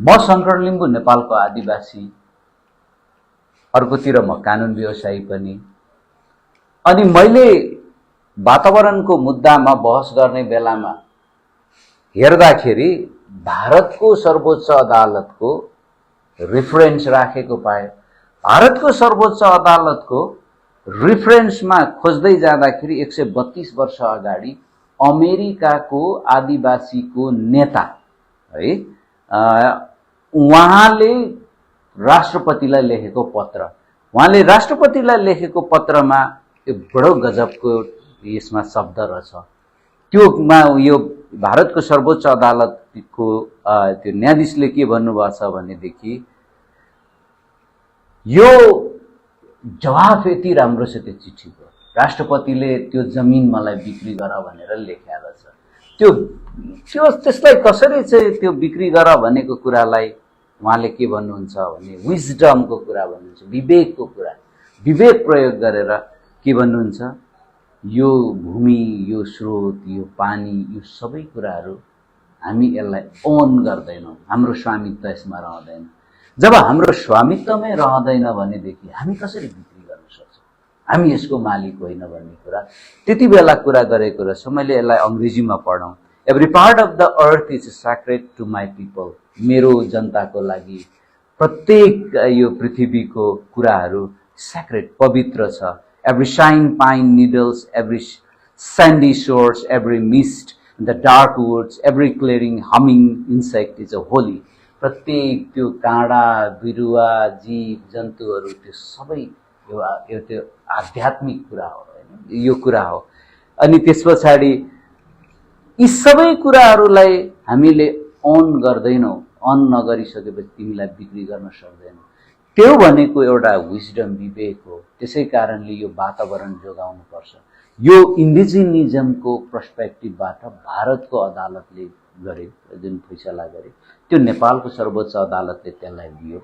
म शंकर लिम्बू नेपालको आदिवासी, अर्कोतिर म कानुन व्यवसायी पनि। अनि मैले वातावरणको मुद्दामा बहस गर्ने बेलामा हेर्दाखेरि भारतको सर्वोच्च अदालतको रेफरेन्स राखेको पाए। भारतको सर्वोच्च अदालतको रेफरेन्समा खोज्दै जाँदाखेरि 132 वर्ष अगाडि अमेरिकाको आदिवासीको नेता है उहाँले राष्ट्रपतिलाई लेखेको पत्र, उहाँले राष्ट्रपतिलाई लेखेको पत्रमा एक बडो गजबको यसमा शब्द रहेछ। त्योमा यो भारतको सर्वोच्च अदालतको त्यो न्यायाधीशले के भन्नुभएको छ भनेदेखि यो जवाफ यति राम्रो छ त्यो चिठीको, राष्ट्रपतिले त्यो जमिन मलाई बिक्री गर भनेर लेखेको छ। त्यो त्यसलाई कसरी चाहिँ त्यो बिक्री गर भनेको कुरालाई उहाँले के भन्नुहुन्छ भने विजडमको कुरा भन्नुहुन्छ, विवेकको कुरा, विवेक प्रयोग गरेर के भन्नुहुन्छ, यो भूमि, यो स्रोत, यो पानी, यो सबै कुराहरू हामी यसलाई ओन गर्दैनौँ, हाम्रो स्वामित्व यसमा रहँदैन। जब हाम्रो स्वामित्वमै रहँदैन भनेदेखि हामी कसरी बिक्री गर्न सक्छौँ, हामी यसको मालिक होइन भन्ने कुरा त्यति बेला कुरा गरेको रहेछ। मैले यसलाई अङ्ग्रेजीमा पढौँ। Every part of the earth is sacred to my people, मेरो जनताको लागि प्रत्येक यो पृथ्वीको कुराहरू सैक्रेड, पवित्र छ। Every shine, pine needles, every sandy shores, every mist, the dark woods, every clearing, humming insect is a holy. प्रत्येक त्यो काँडा बिरुवा जीव जन्तुहरू त्यो सबै यो त्यो आध्यात्मिक कुरा हो हैन, यो कुरा हो। अनि त्यस पछाडि यी सबै कुराहरूलाई हामीले अन गर्दैनौँ, अन नगरिसकेपछि तिमीलाई बिक्री गर्न सक्दैनौ। त्यो भनेको एउटा विजडम, विवेक हो। त्यसै कारणले यो वातावरण जोगाउनु पर्छ। यो इन्डिजिनिजमको पर्सपेक्टिभबाट भारतको अदालतले गरे जुन फैसला गरे त्यो नेपालको सर्वोच्च अदालतले त्यसलाई दियो।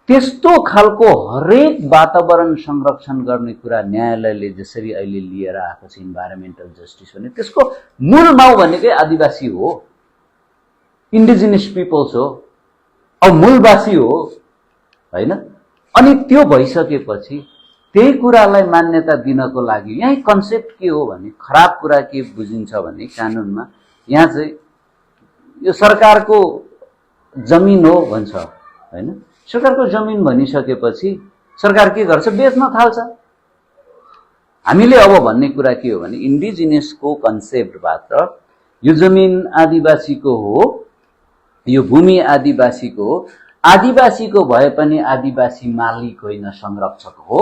त्यस्तो खालको हरेक वातावरण संरक्षण गर्ने कुरा न्यायालयले जसरी अहिले लिएर आएको छ इन्भाइरोमेन्टल जस्टिस भने त्यसको मूल माउ भनेकै आदिवासी हो, इन्डिजिनियस पिपल्स हो, अब मूलवासी हो हैन। अनि त्यो भइसकेपछि त्यही कुरालाई मान्यता दिनको लागि यही कन्सेप्ट के हो भने खराब कुरा के बुझिन्छ भने कानुनमा यहाँ चाहिँ यो सरकारको जमिन हो भन्छ हैन। सरकारको जमिन भनिसकेपछि सरकार के गर्छ, बेच्न थाल्छ। हामीले अब भन्ने कुरा के हो भने इन्डिजिनियसको कन्सेप्टबाट यो जमिन आदिवासीको हो, यो भूमि आदिवासीको हो, आदिवासीको भए पनि आदिवासी मालिक होइन संरक्षक हो।